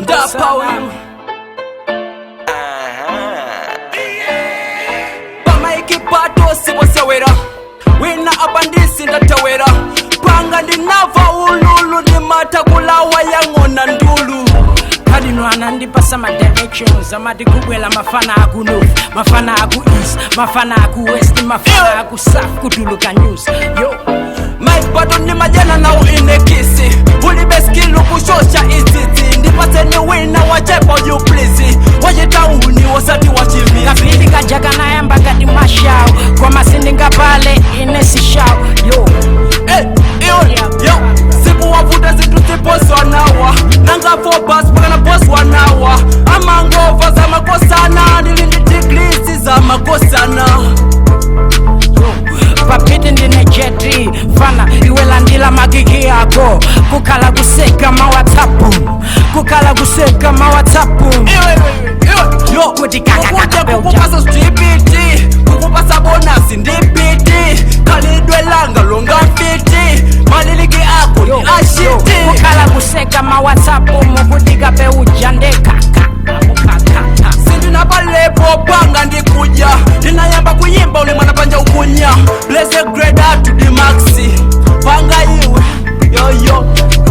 Ndapha uyu. Pamaikipato siposewera, wina apa ndisi ndatawera. Panga ndinava ululu, ndimata kulawa yang'ona ndulu. Kadino anandipasa ma directions, amati kubwela mafana aku north, mafana aku east, mafana aku west, mafana aku south, kutuluka news yo. Maipato ndimajana nawo inekisi, ulibe skill kushosha iziti. Ndipaseni wina wachepo you please, wachitauni wosati wachimizi. Kapindi kajakanayamba kati mashawu koma sindingapale ine sishawu yo. Eh, iwe, yo, sikuwavuta zinthu ziposwanawa nanga fobas pakana poswanawa amangova zamakosana, ndili ndi degrees zamakosana. Papiti ndine jeti fana iwe landila makiki ako, kukhala kuseka ma WhatsApp, kukhala kuseka ma WhatsApp. Iwe, iwe, yo. Kuti kaka, kaka, Kukuja belja. kukupasa GPT, kukupasa bonus ndi PT, khalidwe langa longa mfiti, maliliki ako Yo, ndi ashiti. Kukhala kuseka ma WhatsApp mukutika peuja ndekaka. Sindinapalepo panga ndikudya, ndinayamba kuyimba uli mwana panja ukunya. Bless grade to the maxi panga iwe yoyo.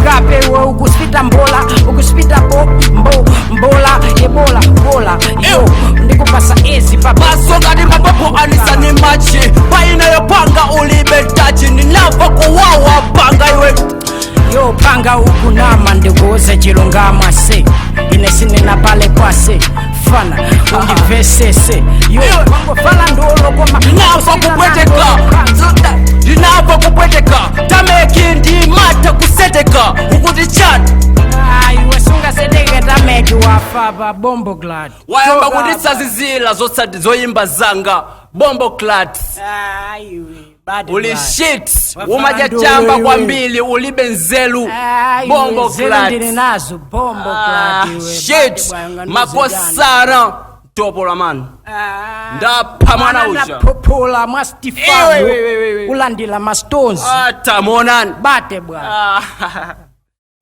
Kape iwe ukuspita mbola, ukuspita bo mbo mbola yebola bola yo, ndikupasa ezi pa. Maso ngati mapopo anisani machi painayo panga ulibe tachi, ndinamva kuwawa panga iwe. Yo panga ukunama, ndikuuze chilungamo ase, ine sinena pale kwase fana undivesese yo, wangofala ndiolokoma. Ndinamva kupweteka, ndinamva kupweteka, tameki ndimata kuseteka ukuti chani? Iwe sungaseteke, tameki wafa pa bombo glad. Wayamba kundisazizila zosati zoyimba zanga bombo clat. Uli shit, umadya chamba kwambiri, ulibe nzeru bombo Zelu ndili clat. nazo bombo Ah, glad iwe. shit, makosana topola man. Ndapha mwana uja. Ndaphula mwa Stefano. Iwe, iwe, iwe, iwe. Ulandila ma stones. Atamonani. Bate bwana. Ah.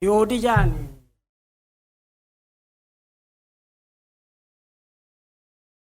Yoti chani?